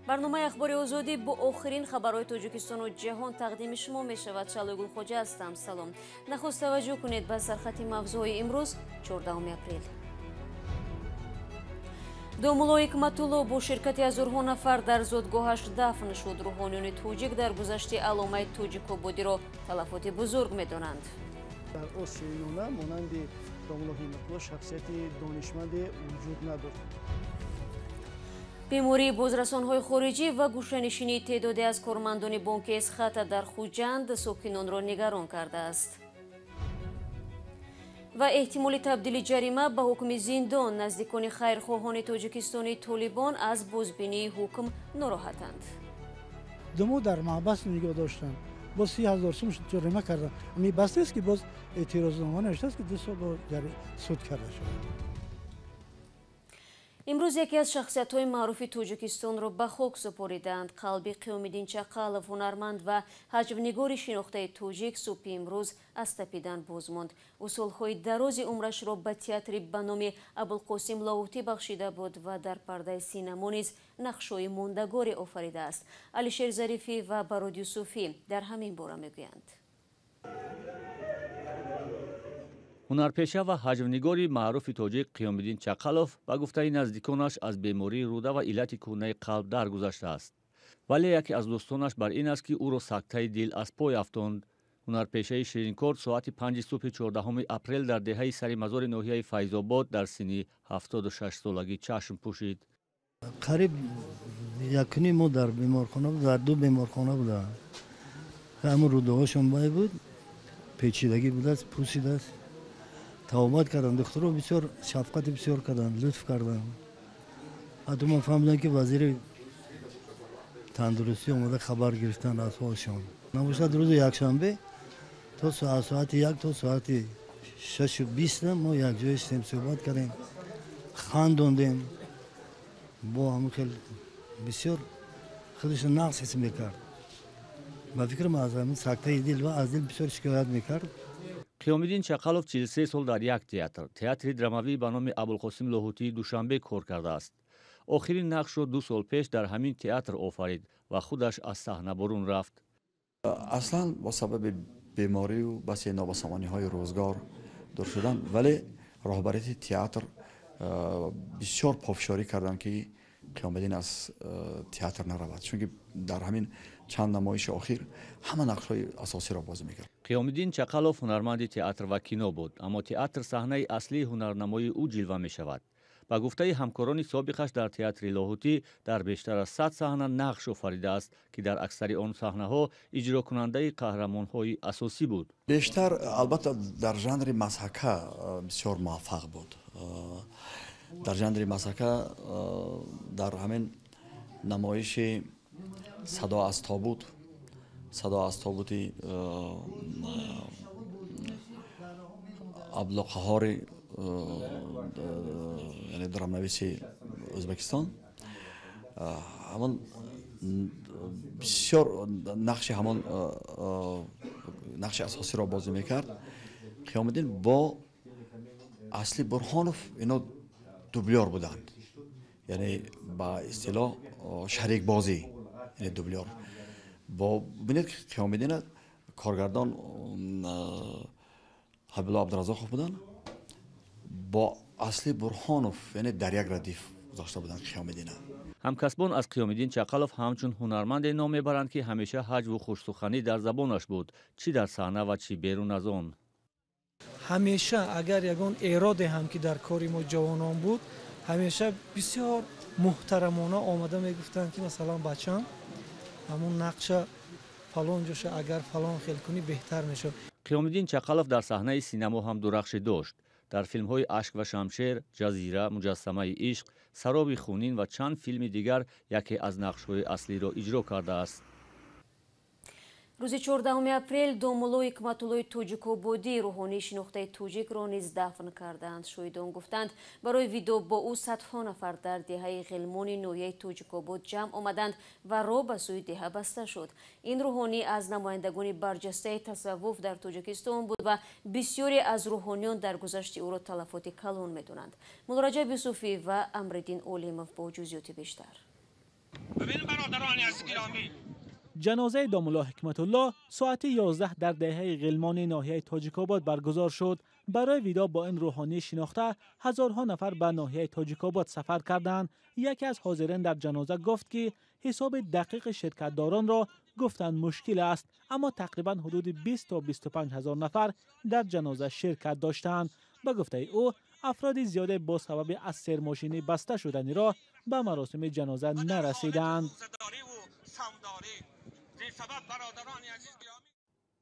Барномаи Ахбори Озодӣ бо охирин хабарҳои Тоҷикистону ҷаҳон тақдими шумо мешавад. Шалои Гулхоҷа ҳастам. Салом. Нахуст таваҷҷӯҳ кунед ба сархати мавзӯъҳои имрӯз, 14 апрел. Домулло Ҳикматулло бо ширкати ҳазорҳо нафар дар зодгоҳаш дафн шуд. Рӯҳониёни тоҷик дар гузашти аломаи тоҷикободиро талафоти бузург медонанд. Дар Осиёи Миёна монанди Домулло Ҳикматулло шахсияти донишманде вуҷуд надошт. Бемории бозрасонҳои хориҷӣ ва гӯшанишинии теъдоде аз кормандони бонки Эсхата дар Хуҷанд сокинонро нигарон кардааст. Ва эҳтимоли табдили ҷарима ба ҳукми зиндон. Наздикони хайрхоҳони тоҷикистони толибон аз бозбинии ҳукм нороҳатанд. 2 моҳ дар маҳбас нигоҳ доштанд, боз 30 000 сум ҷарима карданд. Ами бас нест, ки боз эътирознома навиштааст, ки 2 сол бо суд карда шуд. Имрӯз яке аз шахсиятҳои маъруфи Тоҷикистонро ба хок супоридаанд. Қалби Қиёмиддин Чақалов, ҳунарманд ва ҳаҷвнигори шинохтаи тоҷик, субҳи имрӯз аз тапидан боз монд. Ӯ солҳои дарози умрашро ба театри ба номи Абулқосим Лоҳутӣ бахшида буд ва дар пардаи синамо низ нақшҳои мондагоре офаридааст. Алишер Зарифӣ ва Барод Юсуфӣ дар ҳамин бора мегӯянд. Ҳунарпеша ва ҳаҷвнигори маъруфи тоҷик Қиёмиддин Чақалов ба гуфтаи наздиконаш аз бемории рӯда ва иллати кӯҳнаи қалб даргузаштааст. Вале яке аз дӯстонаш бар ин аст, ки ӯро сактаи дил аз пой афтонд. Ҳунарпешаи ширинкор соати 5 субҳи 14 апрел дар деҳаи сари мазори ноҳияи Файзобод дар синни 76 солагӣ чашм пӯшид. Қариб якуним моҳ дар беморхона, дар ду беморхона буданд. Ҳамун рӯдаҳошон бай буд, печидагӣ будааст, пӯсидааст. Тавбат карданд, духтуро бисёр шафқати бисёр карданд, лутф карданд. Ҳатто ман фаҳмидам, ки вазири тандурустӣ омада хабар гирифтанд аз ҳолшон. Набошад, рӯзи якшанбе то аз соати 1 то соати 6:20 мо якҷоя шидем, суҳбат кардем, хандондем. Бо ҳамин хел бисёр худашро нақс ҳис мекард. Ба фикрам, аз ҳамин сактаи дил ва аз дил бисёр шикоят мекард. Қиёмиддин Чақалов 43 сол дар як театр, театри драмавӣ ба номи Абулқосим Лоҳутии Душанбе кор кардааст. Охирин нақшро 2 сол пеш дар ҳамин театр офарид ва худаш аз саҳна бурун рафт. Аслан бо сабаби беморию басе нобасомониҳои рӯзгор дур шудан, вале роҳбарияти театр бисёр пофишорӣ карданд, ки Қиёмиддин аз театр наравад, чунки дар ҳамин чанд намоиши охир ҳама нақшҳои асосиро бозӣ мекард. Қиёмиддин Чақалов ҳунарманди театр ва кино буд, аммо театр саҳнаи аслии ҳунарнамоии ӯ ҷилва мешавад. Ба гуфтаи ҳамкорони собиқаш дар театри Лоҳутӣ, дар бештар аз 100 саҳна нақш офаридааст, ки дар аксари он саҳнаҳо иҷрокунандаи қаҳрамонҳои асосӣ буд. Бештар, албатта, дар жанри мазҳака бисёр муваффақ буд. Дар жанри мазҳака дар ҳамин намоиши «Садо аз тобут», «Садо аз тобути» Абдулқаҳори, яъне драмнависи Ӯзбекистон, ҳамон бисёр нақши, ҳамон нақши асосиро бозӣ мекард. Қиёмиддин бо Асли Бурҳонов ино дублёр буданд, яъне ба истилоҳ шарикбозӣ, яъне дублёр. Бо бинед, Қиёмиддина коргардон Ҳабибулло Абдуразоқов буданд, бо Асли Бурҳонов, яъне дар як радиф гузошта буданд Қиёмиддина. Ҳамкасбон аз Қиёмиддин Чақалов ҳамчун ҳунарманде ном мебаранд, ки ҳамеша ҳаҷву хушсуханӣ дар забонаш буд, чӣ дар саҳна ва чӣ берун аз он. Ҳамеша агар ягон эроде ҳам ки дар кори мо ҷавонон буд, ҳамеша бисёр муҳтарамона омада мегуфтанд, ки масалан, бачам, ҳамун нақша фалон ҷоша агар фалон хел кунӣ, беҳтар мешавад. Қиёмиддин Чақалов дар саҳнаи синамо ҳам дурахшӣ дошт. Дар филмҳои «Ашк ва шамшер», «Ҷазира», «Муҷассамаи ишқ», «Сароби хунин» ва чанд филми дигар яке аз нақшҳои аслиро иҷро кардааст. Рӯзи 14 апрел домулло Ҳикматуллои Тоҷикободӣ, рӯҳонии шинохтаи тоҷикро низ дафн карданд. Шоҳидон гуфтанд, барои видоъ бо ӯ садҳо нафар дар деҳаи Ғилмони ноҳияи Тоҷикобод ҷамъ омаданд ва роҳ ба сӯи деҳа баста шуд. Ин рӯҳонӣ аз намояндагони барҷастаи тасаввуф дар Тоҷикистон буд ва бисёре аз рӯҳониён дар гузашти ӯро талафоти калон медонанд. Муллораҷаб Юсуфӣ ва Амриддин Олимов бо ҷузъиёти бештар. Ҷанозаи домулло Ҳикматулло соати 11 дар деҳаи Ғилмони ноҳияи Тоҷикобод баргузор шуд. Барои видоъ бо ин рӯҳонии шинохта ҳазорҳо нафар ба ноҳияи Тоҷикобод сафар карданд. Яке аз ҳозирин дар ҷаноза гуфт, ки ҳисоби дақиқи ширкатдоронро гуфтан мушкил аст, аммо тақрибан ҳудуди 20 то 25 ҳазор нафар дар ҷаноза ширкат доштанд. Ба гуфтаи ӯ, афроди зиёде бо сабаби аз сермошинӣ баста шудани роҳ ба маросими ҷаноза нарасиданд.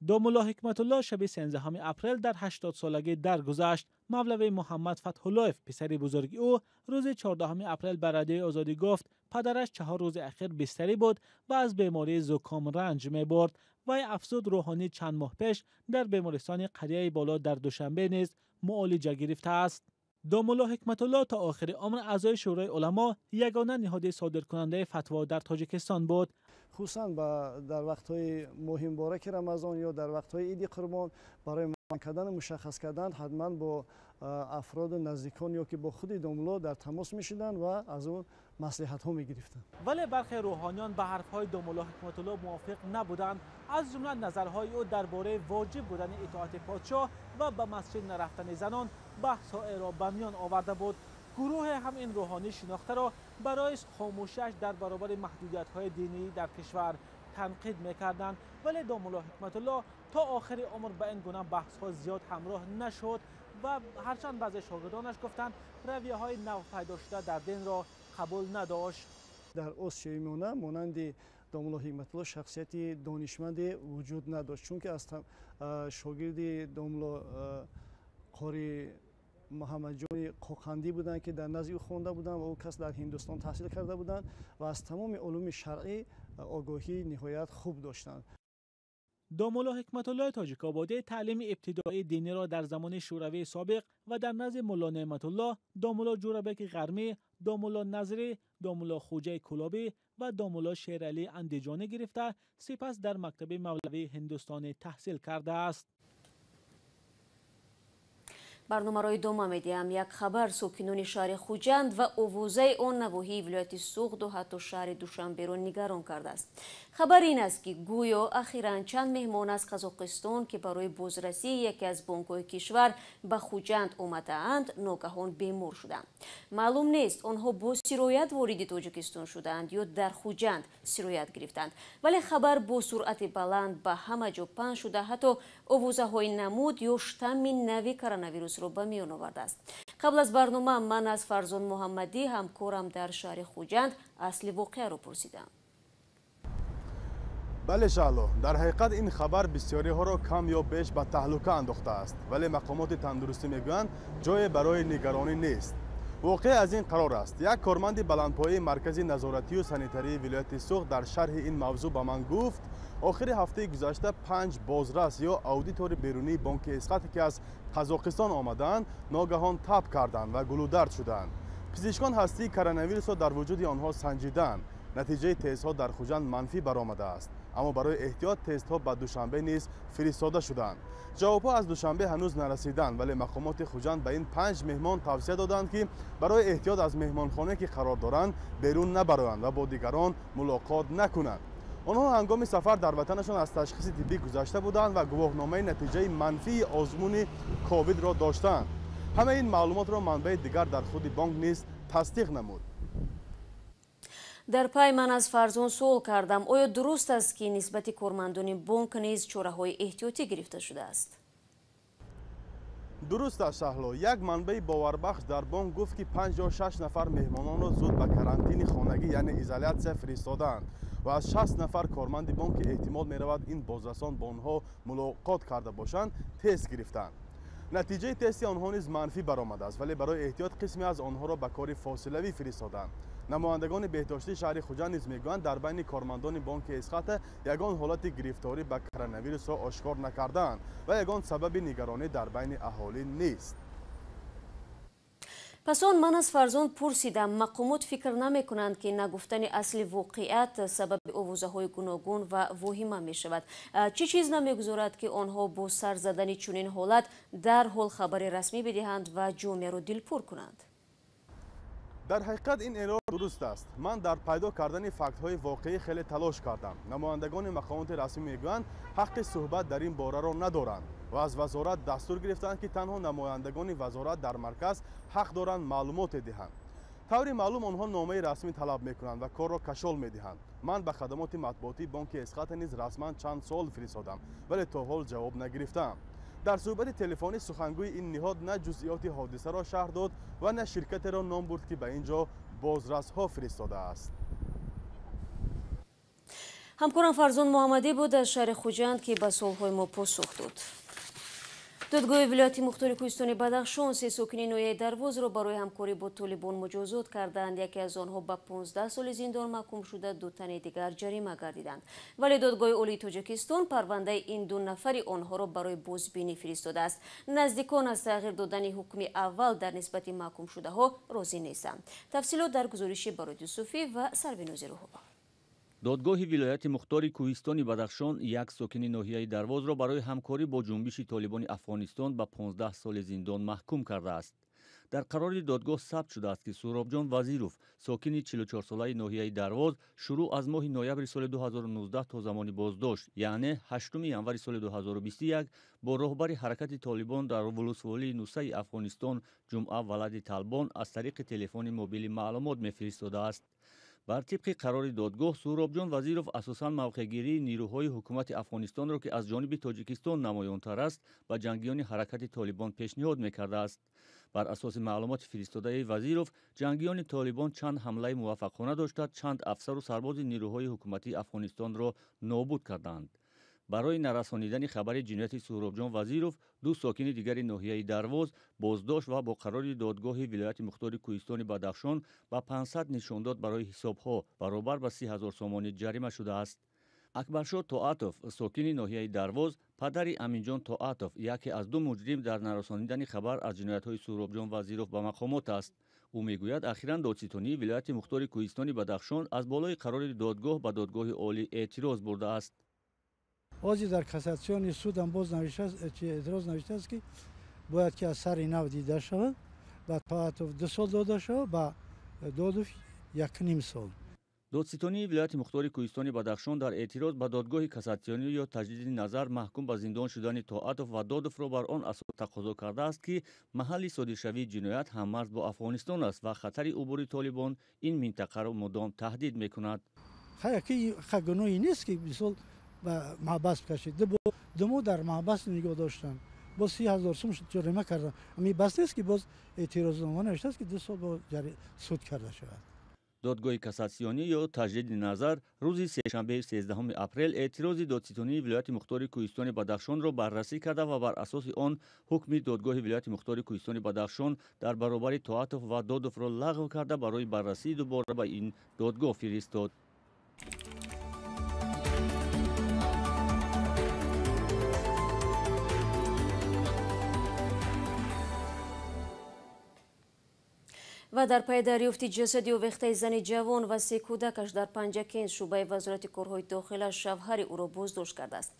Домулло Ҳикматулло шаби 13 апрел дар 80 солагӣ даргузашт. Мавлави Муҳаммад Фатҳуллоев, писари бузурги ӯ, рӯзи 14 апрел ба Радиои Озодӣ гуфт, падараш 4 рӯзи ахир бистарӣ буд ва аз бемории зуком ранҷ мебурд. Вай афзуд, рӯҳонӣ чанд моҳ пеш дар бемористони қарияи боло дар Душанбе низ муолиҷа гирифтааст. Домулло Ҳикматулло то охири умр аъзои Шӯрои уламо, ягона ниҳоди содиркунандаи фатво дар Тоҷикистон буд. Хусусан дар вақтҳои моҳи мубораки Рамазон ё дар вақтҳои Иди Қурбон барои муайян кардан ва мушаххас кардан ҳатман бо афроду наздикон ё ки бо худи домулло дар тамос мешуданд ва аз ӯ маслиҳатҳо мегирифтанд. Вале бархе рӯҳониён ба ҳарфҳои домулло Ҳикматулло мувофиқ набуданд. Аз ҷумла назарҳои ӯ дар бораи воҷиб будани итоати подшоҳ ва ба масҷид нарафтани занон баҳсҳоеро ба миён оварда буд. Гурӯҳе ҳам ин рӯҳонии шинохтаро барои хомӯшиаш дар баробари маҳдудиятҳои динӣ дар кишвар танқид мекарданд. Вале домулло Ҳикматулло то охири умр ба ин гуна баҳсҳо зиёд ҳамроҳ нашуд ва ҳарчанд баъзе шогирдонаш гуфтанд, равияҳои нав пайдо шуда дар динро қабул надошт. Дар Осиёи Миёна монанди домулло Ҳикматулло шахсияти донишманде вуҷуд надошт, чунки аз шогирди домулло Қори Муҳаммадҷони Қоқандӣ буданд, ки дар назди ӯ хонда буданд ва ӯ кас дар Ҳиндустон таҳсил карда буданд ва аз тамоми улуми шаръӣ огоҳии ниҳоят хуб доштанд. Домулло Ҳикматуллои Тоҷикободӣ таълими ибтидоии диниро дар замони Шӯравии собиқ ва дар назди Мулло Неъматулло, домулло Ҷӯрабеки Ғармӣ, домулло Назрӣ, домулло Хуҷаи Кулобӣ ва домулло Шералӣ Андиҷонӣ гирифта, сипас дар мактаби мавлавии ҳиндустонӣ таҳсил кардааст. Барномаро идома медиҳам. Як хабар: сокинони шаҳри Хуҷанд ва овозаи он навоҳии вилояти Суғду ҳатто шаҳри Душанберо нигарон кардааст. Хабар ин аст, ки гӯё ахиран чанд меҳмон аз Қазоқистон, ки барои бозрасии яке аз бонкҳои кишвар ба Хуҷанд омадаанд, ногаҳон бемор шуданд. Маълум нест, онҳо бо сироят вориди Тоҷикистон шудаанд ё дар Хуҷанд сироят гирифтанд. Вале хабар бо суръати баланд ба ҳама ҷо паҳн шуда, ҳатто овозаҳои намуд ё штамми нави коронавирус ро ба миён овардааст. Қабл аз барнома ман аз Фарзон Муҳаммадӣ, ҳамкорам дар шаҳри Хуҷанд, асли воқеаро пурсидам. Бале Шаҳло, дар ҳақиқат ин хабар бисёриҳоро кам ё беш ба таҳлука андохтааст, вале мақомоти тандурустӣ мегӯянд, ҷое барои нигаронӣ нест. Воқеа аз ин қарор аст. Як корманди баландпояи маркази назоратию санитарии вилояти Суғд дар шарҳи ин мавзӯъ ба ман гуфт, охири ҳафтаи гузашта 5 бозрас ё аудитори берунии бонки Эсхат, ки аз Қазоқистон омадаанд, ногаҳон таб карданд ва гулудард шуданд. Пизишкон ҳастии коронавирусро дар вуҷуди онҳо санҷиданд. Натиҷаи тестҳо дар Хуҷанд манфӣ баромадааст, аммо барои эҳтиёт тестҳо ба Душанбе низ фиристода шуданд. Ҷавобҳо аз Душанбе ҳанӯз нарасиданд, вале мақомоти Хуҷанд ба ин 5 меҳмон тавсия доданд, ки барои эҳтиёт аз меҳмонхона, ки қарор доранд, берун набароянд ва бо дигарон мулоқот накунанд. Онҳо ҳангоми сафар дар ватанашон аз ташхиси тиббӣ гузашта буданд ва гувоҳномаи натиҷаи манфии озмуни ковидро доштанд. Ҳамаи ин маълумотро манбаи дигар дар худи бонк низ тасдиқ намуд. Дар пай ман аз Фарзон суол кардам, оё дуруст аст, ки нисбати кормандони бонк низ чораҳои эҳтиётӣ гирифта шудааст? Дуруст аст Шаҳло. Як манбаи боварбахш дар бонк гуфт, ки 5 ё 6 нафар меҳмононро зуд ба карантини хонагӣ, яъне изолятсия фиристодаанд ва аз 60 нафар корманди бонк, ки эҳтимол меравад ин бозрасон бо онҳо мулоқот карда бошанд, тест гирифтанд. Натиҷаи тести онҳо низ манфӣ баромадааст, вале барои эҳтиёт қисме аз онҳоро ба кори фосилавӣ фиристоданд. Намояндагони беҳдоштии шаҳри Хуҷанд низ мегӯянд, дар байни кормандони бонки Эсхата ягон ҳолати гирифторӣ ба коронавирусро ошкор накардаанд ва ягон сабаби нигаронӣ дар байни аҳолӣ нест. Пас он ман аз Фарзон пурсидам, мақомот фикр намекунанд, ки нагуфтани асли воқеият сабаби овозаҳои гуногун ва воҳима мешавад? Чӣ чиз намегузорад, ки онҳо бо сар задани чунин ҳолат дарҳол хабари расмӣ бидиҳанд ва ҷомеаро дилпур кунанд? Дар ҳақиқат ин эрод дуруст аст. Ман дар пайдо кардани фактҳои воқеӣ хеле талош кардам. Намояндагони мақомоти расмӣ мегӯянд, ҳаққи суҳбат дар ин бораро надоранд ва аз вазорат дастур гирифтанд, ки танҳо намояндагони вазорат дар марказ ҳақ доранд маълумоте диҳанд. Таври маълум, онҳо номаи расмӣ талаб мекунанд ва корро кашол медиҳанд. Ман ба хадамоти матбуотии бонки Эсхата низ расман чанд суол фиристодам, вале то ҳол ҷавоб нагирифтаам. Дар суҳбати телефонӣ сухангӯи ин ниҳод на ҷузъиёти ҳодисаро шарҳ дод ва на ширкатеро ном бурд, ки ба ин ҷо бозрасҳо фиристодааст. Ҳамкорам Фарзон Муҳаммадӣ буд аз шаҳри Хуҷанд, ки ба суолҳои мо посух дод. Додгоҳи вилояти мухтори кӯҳистони Бадахшон се сокини ноҳияи Дарвозро барои ҳамкорӣ бо толибон муҷозот карданд. Яке аз онҳо ба 15 соли зиндон маҳкум шуда, ду тани дигар ҷарима гардиданд. Вале Додгоҳи Олии Тоҷикистон парвандаи ин ду нафари онҳоро барои бозбинӣ фиристодааст. Наздикон аз тағйир додани ҳукми аввал дар нисбати маҳкумшудаҳо розӣ нестанд. Тафсилот дар гузориши Бароди Юсуфӣ ва Сарвинози Руҳова. Додгоҳи вилояти мухтори кӯҳистони Бадахшон як сокини ноҳияи Дарвозро барои ҳамкорӣ бо ҷунбиши толибони Афғонистон ба 15 соли зиндон маҳкум кардааст. Дар қарори додгоҳ сабт шудааст, ки Суҳробҷон Вазиров, сокини 44-солаи ноҳияи Дарвоз, шурӯъ аз моҳи ноябри соли 2019 то замони боздошт, яъне 8 январи соли 2021, бо роҳбари ҳаракати толибон дар вулусволии Нусаи Афғонистон Ҷумъа Валади Талбон аз тариқи телефони мобилӣ маълумот мефиристодааст. Бар тибқи қарори додгоҳ, Суҳробҷон Вазиров асосан мавқеъгирии нирӯҳои ҳукумати Афғонистонро, ки аз ҷониби Тоҷикистон намоёнтар аст, ба ҷангиёни ҳаракати толибон пешниҳод мекардааст. Бар асоси маълумоти фиристодаи Вазиров, ҷангиёни толибон чанд ҳамлаи муваффақона дошта, чанд афсару сарбози нирӯҳои ҳукуматии Афғонистонро нобуд карданд. Барои нарасонидани хабари ҷинояти Суҳробҷон Вазиров, ду сокини дигари ноҳияи Дарвоз боздошт ва бо қарори додгоҳи вилояти мухтори кӯҳистони Бадахшон ба 500 нишондод барои ҳисобҳо баробар ба 30 000 сомонӣ ҷарима шудааст. Акбаршо Тоатов, сокини ноҳияи Дарвоз, падари Аминҷон Тоатов, яке аз ду муҷрим дар нарасонидани хабар аз ҷиноятҳои Суҳробҷон Вазиров ба мақомот аст. Ӯ мегӯяд, ахиран додситонии вилояти мухтори кӯҳистони Бадахшон аз болои қарори додгоҳ ба додгоҳи олӣ эътироз бурдааст. Ҳозир дар кассатсиони судам боз эътироз навиштааст, ки бояд ки аз сари нав дида шавад, ба Тоатов 2 сол дода шавад, ба Додов 1,5 сол. Додситонии вилояти мухтори кӯҳистони Бадахшон дар эътироз ба додгоҳи кассатсионӣ ё таҷдиди назар маҳкум ба зиндон шудани Тоатов ва Додовро бар он асос тақозо кардааст, ки маҳалли содиршавии ҷиноят ҳаммарз бо Афғонистон аст ва хатари убури толибон ин минтақаро мудом таҳдид мекунад. Гуноҳе нест, ки мисол ба маҳбас кашид. Ду моҳ дар маҳбас нигоҳ доштанд, боз 30 000 сум ҷарима карданд. Ами бас нест, ки боз эътирознома навиштааст, ки 2 сол бо суд карда шавад. Додгоҳи кассатсионӣ ё таҷдиди назар рӯзи сешанбеи 13 апрел эътирози додситонии вилояти мухтори кӯҳистони Бадахшонро баррасӣ карда ва бар асоси он ҳукми додгоҳи вилояти мухтори кӯҳистони Бадахшон дар баробари Тоатов ва Додовро лағв карда, барои баррасии дубора ба ин додгоҳ фиристод. Ва дар пайи дарёфти ҷасади овехтаи зани ҷавон ва се кӯдакаш дар Панҷакент, шӯъбаи вазорати корҳои дохила шавҳари ӯро боздошт кардааст.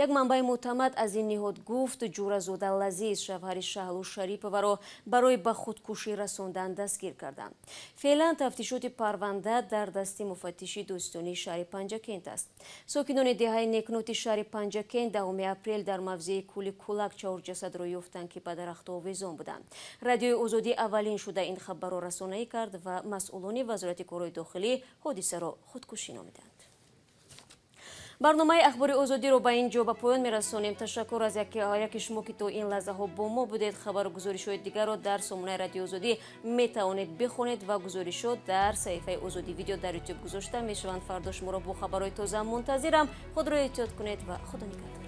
Як манбаи мӯътамад аз ин ниҳод гуфт, Ҷӯразода Лазиз, шавҳари Шаҳлу Шариповаро барои ба худкушӣ расондан дастгир карданд. Феълан тафтишоти парванда дар дасти муфаттиши дӯстонии шаҳри Панҷакент аст. Сокинони деҳаи Некноти шаҳри Панҷакент 10 апрел дар мавзеи кӯли Кулак чаҳор ҷасадро ёфтанд, ки ба дарахтҳо овезон буданд. Радиои Озодӣ аввалин шуда ин хабарро расонаӣ кард ва масъулони вазорати корҳои дохилӣ ҳодисаро худкушӣ номиданд. Барномаи Ахбори Озодиро ба ин ҷо ба поён мерасонем. Ташаккур аз яке шумо, ки то ин лаҳзаҳо бо мо будед. Хабару гузоришҳои дигарро дар сомонаи Радиои Озодӣ метавонед бихонед ва гузоришҳо дар саҳифаи Озодӣ видео дар Ютуб гузошта мешаванд. Фардо шуморо бо хабарҳои тоза мунтазирам. Худро эҳтиёт кунед ва Худо нигаҳдор.